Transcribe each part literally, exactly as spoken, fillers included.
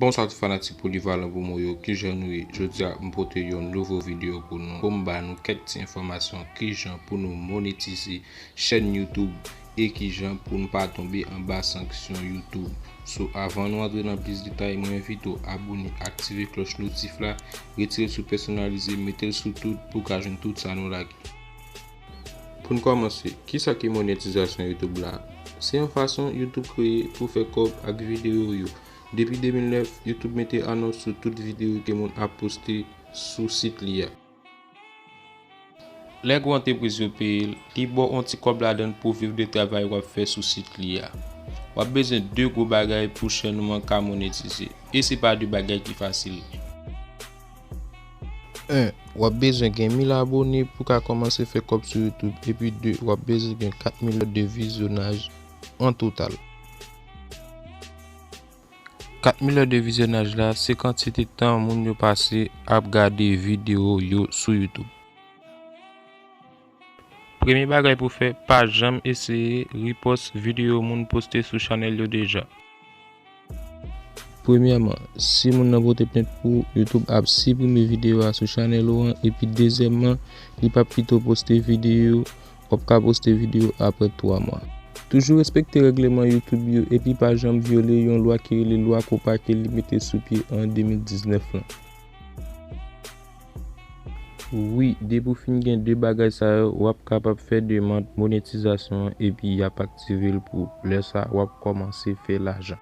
Bonswa tout fanatik Polivalan Promo yo, kijan nou ye? Jodi a m pote yon nouvo videyo pou nou, pou m ba nou kèk ti enfòmasyon kijan pou nou monetize chèn YouTube e kijan pou nou pa tonbe anba sanksyon YouTube. So, avan nou antre nan plis detay, mwen envite w abone, aktive klòch notif la, retire l sou pèsonalize, mete l sou tout pou w ka jwenn tout sa nou lage. Pou n kòmanse, kisa ki monetizasyon YouTube la? Se yon fason YouTube kreye pou fè kòb ak videyo yo. Depi de mil nèf, YouTube mete anons sou tout videyo ke moun ap poste sou sit li a. Lè gwo antrepriz yo peye l, li ba w yon ti kòb ladan l pou w viv de travay w ap fè sou sit li a. W ap bezwen de gwo bagay pou chèn ou an ka monetize, e se pa de bagay ki fasil. En, w ap bezwen gen mil abone pou w ka kòmanse fè kòb sou YouTube, epi de, w ap bezwen gen kat mil lè de vizyonaj an total. Kat mil lè de vizyonaj la, se kantite tan moun yo pase ap gade videyo yo sou YouTube. Premye bagay pou w fè, pa janm eseye ripòs videyo moun poste sou chanèl yo deja. Premyèman, si moun nan pote plent pou ou, YouTube ap siprime videyo a sou chanèl ou an, epi dezyèmman, li p ap kite w poste videyo, w ap ka poste videyo apre twa mwa. Toujou respekte règleman YouTube yo, epi pa janm vyole yon lwa ki rele lwa COPPA ke li mete sou pye an de mil diznèf lan. Wi, depi w fin gen de bagay sa yo, w ap kapab fè demann monetizasyon an epi y ap aktive l pou ou. Lè sa a, w ap kòmanse fè lajan.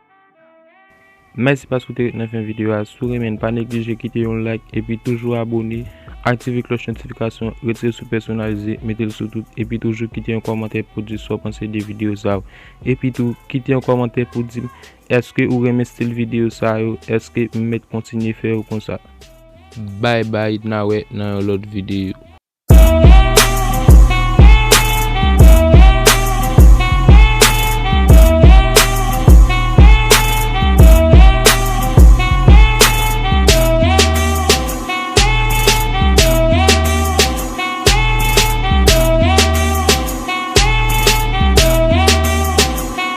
Mèsi paske w te ret nan fen videyo a. Si w renmen l, pa neglije kite yon like epi toujou abone, aktive klòch notifikasyon, retire sou pèsonalize, mete l sou tout, epi toujou kite yon kòmantè pou di sa w panse de videyo sa yo. Epi tou, kite yon kòmantè pou di m èske ou renmen estil videyo sa yo, èske m mèt kontinye fè yo konsa. Bye bye, n a wè nan yon lòt videyo.